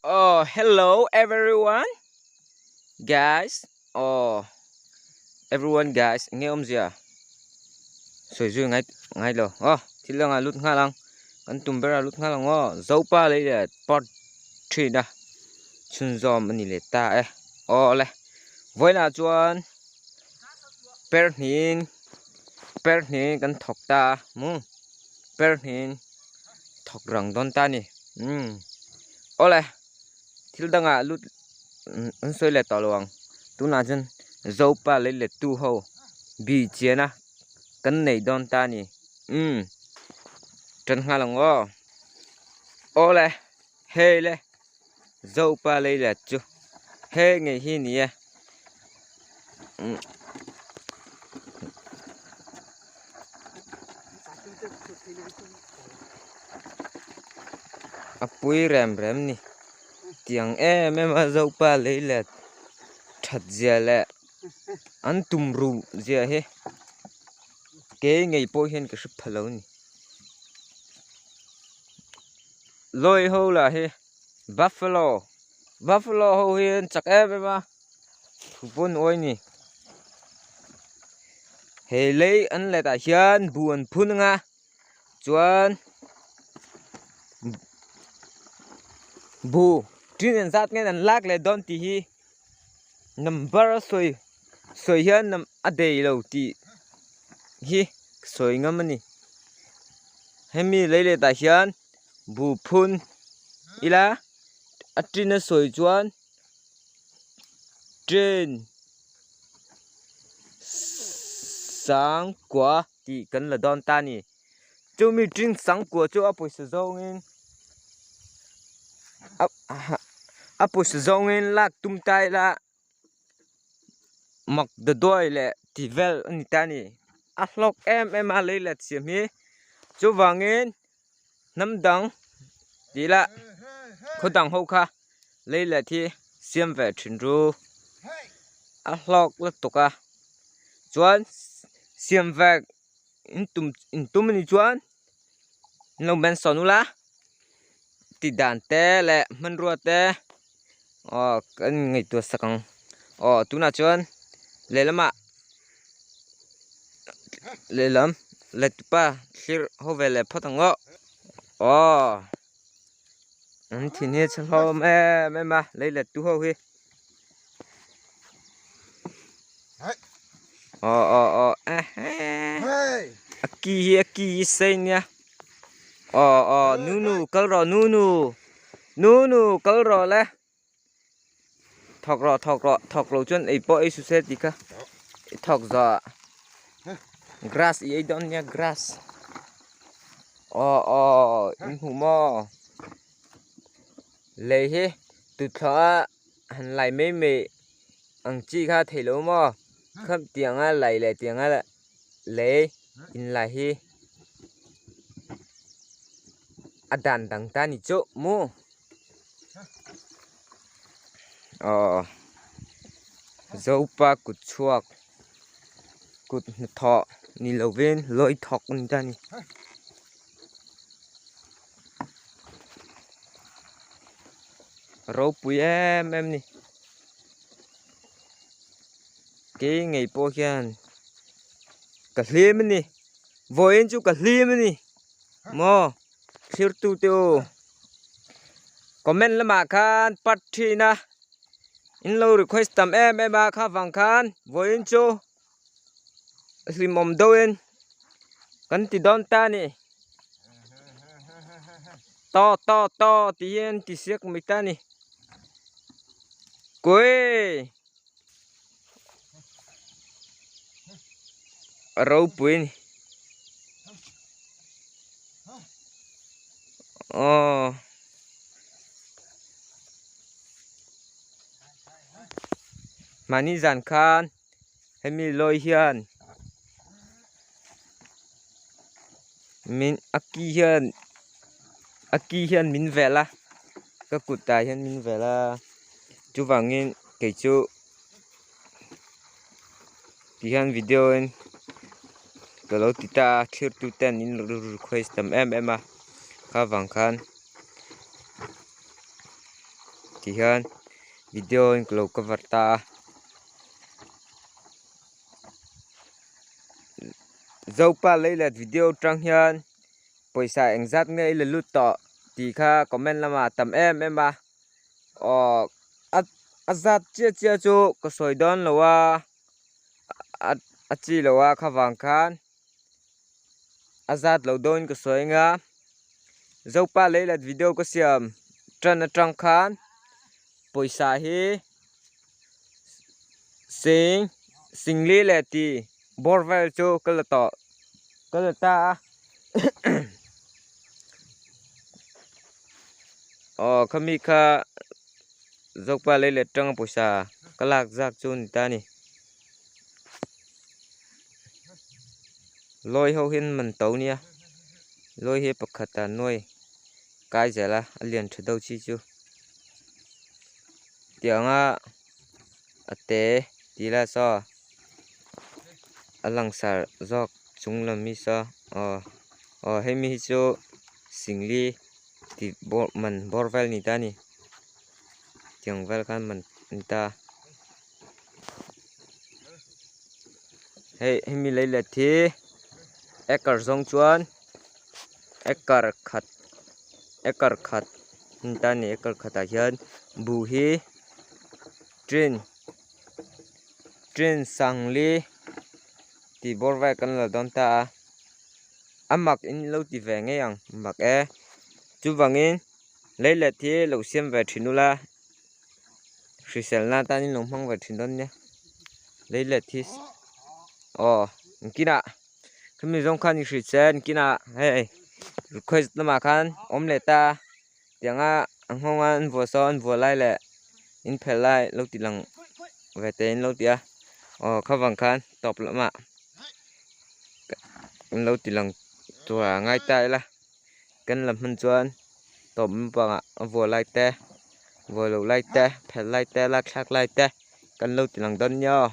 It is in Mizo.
Oh hello everyone guys oh everyone guys enge awmzia sawi zui ngai ngai lo aw thil dangah lut nghal ang kan tum berah lut nghal ang aw zopa lei leh part thin a chhunzawm a ni leh ta e aw le vawiinah chuan per hnihin per hnihin kan thawk ta a maw per hnihin thawk rang dawn ta a ni umm awle thil dangah lut an sawi leh tawh lo ang tunah chuan zopa lei let tu ho bi chian a kan nei dawn ta a ni umm tan nghal ang aw awle hei le zopa lei let chu hei ngei hi a ni e umm. A pui rem rem ni tiang em em a zopa lei let that zia leh an tum ruh zia hi kei ngei pawh hian ka hre pha lo a ni lawi ho lah hi buffalo buffalo ho hi an chak em em a thu pawn uai a ni. He lei an let ah hian buh an phun ang a chuan buh tin an zat nge an lak leh dawn tih hi number a sawi sawi hian a dei lo tih hi ka sawi ngam a ni hemi lei let ah hian buh phun ila a tin a sawi chuan train sangkua tih kan la dawn ta a ni chumi train sangkua chu a pawisa zawngin a pawisa zawngin lak tum ta ila mak daduai leh tih vel a ni ta a ni a hlawk em em a lei let siam hi chuvangin hnam dang tih lah khaw dang ho kha lei let hi siam ve thin ru a hlawk lutuk a chuan siam ve in tum in tum a nih chuan in lo mention ula tih dan te leh hmanrua te aw kan ngaihtuah sak ang aw tunah chuan lehlamah lehlam lettupa thlir ho ve leh phawt ang aw aw an thin hi a chhe hlawm em em a lei let tu ho hi aw aw aw a ki hi a ki hi sei nia aw aw nu nu kal rawh nu nu nu nu kal rawh le. Thawk rawh thawk rawh thawk lo chuan ei pawh ei su se tih kha i thawk zawh ah grass i ei dawn nia grass aw aw in hmuh maw lei hi tuthlawh a han lai mai mai ang chi kha a theih loh maw kham tiang a lai leh tiang a lei in lai hi a dan dang ta ni chu maw. Aw zopa kut chhuak kut hnathawh ni lovin lawi thawk a ni ta a ni. Ropui em em a ni kei ngei pawh hian ka hlim a ni vawiin chu ka hlim a ni maw thlir tute u. Comment lamah khan part thin a in lo request tam em em a kha vang khan vawiin chu hlimawm deuhin kan ti dawn ta a ni to to to tih hian ti siak mai ta a ni kuii a ropui a ni. Aw mahni zan khan hemi lawi hian min a ki hian a ki hian min velh a ka kut ah hian min velh a chuvangin kei chu ti hian video in ka lo ti ta a thlir tu ten in request tam em em a kha vang khan. Ti hian video in ka lo cover ta a. Zopa leilet video atang hian pawisa engzat nge i la lut tawh tih kha comment lamah a tam em em a. Aw a zat chiah chiah chu ka sawi dawn lo a a chi lo a kha vang khan a zat lo dawn ka sawi anga Zopa leilet video ka siam tan atang khan pawisa hi sing singli leh ti bawr vel chu ka la tawh ka la ta a. Aw khami kha Zopa leilet tanga pawisa ka lak zak chu ni ta a ni. Lawi ho hian man to nia lawi hi pakhat ah nuai kai zel a a lian tha deuh chi chu tianga a te tih lai saw a langsar zawk chung lam hi saw aw aw hemi hi chu singli tih bawr man bawr vel a ni ta a ni tiang vel khan man a ni ta. Hei hemi leilet hi acre zawng chuan acre khat acre khat a ni ta a ni acre khatah hian buh hi tin tin sangli tih bawr vel kan la dawn ta a a mak in lo ti ve ngei ang mak e chuvangin leilet hi lo siam ve thin ula. Hriselna tan in lo hmang ve thin dawn nia leilet hi aw engtinah khami zawng khan i hrilh engtinah hei request lamah khan awm leh ta tianga a nghawnga an vuah sawn an vuah lai leh in phelh lai lo ti lang ve teh in lo ti a aw khavang khan tawp lamah an lo ti lang tur ah ngai ta ila kan la hman chuan tawp lampangah a vuah lai te vuah loh lai te phelh lai te lak thlak lai te kan lo ti lang dawn nia aw.